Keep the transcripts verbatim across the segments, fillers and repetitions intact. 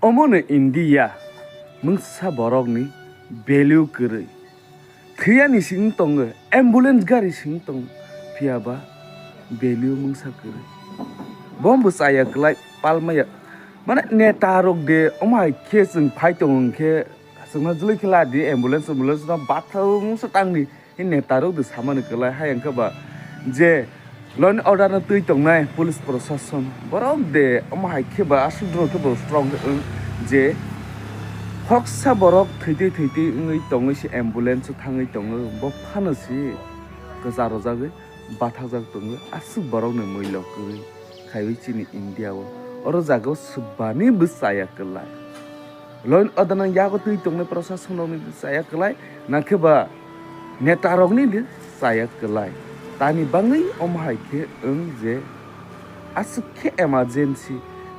Omono India mungsa borokni value kwrwi. Thwiyani sing tongo, ambulance gari sing tongo, phiyaba value mungsa kwrwi. Bombo chaya kwlai palmaya. Mane neta rok de omo hai khe chwng phai tongo hwnkhe chwngno jwlwi khe la di ambulance, ambulance no bathang mungsa tangdi. Hini neta rok de samani kwlai hai hwnkhe ba je law and order no twi tongnai police prosason borok de omo hai khe ba aswk borok khe bo strong wng je khoroksa borok thwitwi thwitwi wngwi tongwi se ambulance o thangwi tongo bo phano se kwcha rwjagwi bathajak tongo aswk borok ni mwilok kwrwi khaiwi chini India o oro jaga o swbani bwchaya kwlai. Law and order no yago twi tongnai prosason rok ni chaya kwlai, nakhe ba neta rok ni de chaya kwlai. Tani bangwi omo hai khe wng je aswk khe emergency.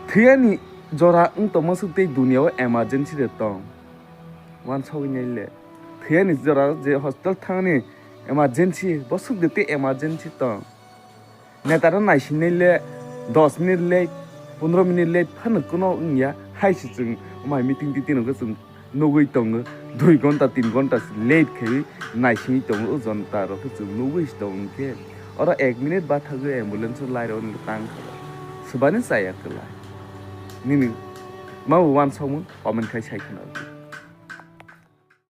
Thwiyani jora wng tongma swk tei dunia o emergency de tong. Wansogwi nai le. Thwiyani jora je hospital thangni emergency, bo swk de tei emergency tong. Netaro naisingnai le dos minute late, pondro minute late phano kuno wngya, hai se chwng omo hai meeting titing rokhe chwng nugwi tongo, dui gonta tin gonta se late khaiwi naisingwi tongo, o jonta rokhe chwng nugwi se tongo hwnkhe oro ek minute bathagwi ambulance o lai rok tang kha, swbani chaya kwlai. Nini mabo wansokmung comment khai sai khna.